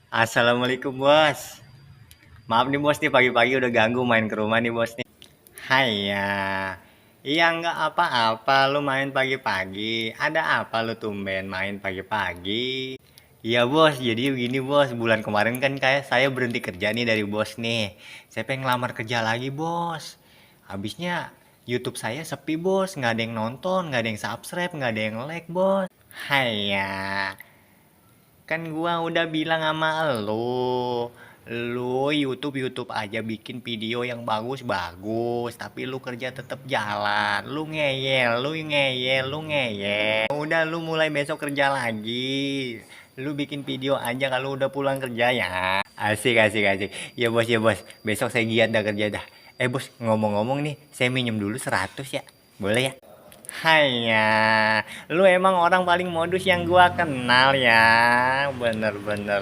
Assalamualaikum bos. Maaf nih bos nih pagi-pagi udah ganggu main ke rumah nih bos nih. Hai ya. Iya nggak apa-apa lu main pagi-pagi. Ada apa lu tumben main pagi-pagi? Iya bos, jadi begini bos, bulan kemarin kan kayak saya berhenti kerja nih dari bos nih. Saya pengen ngelamar kerja lagi bos. Habisnya YouTube saya sepi bos, nggak ada yang nonton, nggak ada yang subscribe, nggak ada yang like bos. Hai ya. Kan gua udah bilang sama lu YouTube aja bikin video yang bagus-bagus, tapi lu kerja tetap jalan, lu ngeyel. Udah lu mulai besok kerja lagi, lu bikin video aja kalau udah pulang kerja ya. Asik. Ya bos, besok saya giat dah kerja dah. Bos, ngomong-ngomong nih, saya minjem dulu 100 ya, boleh ya? Haiya, lu emang orang paling modus yang gua kenal ya. Bener-bener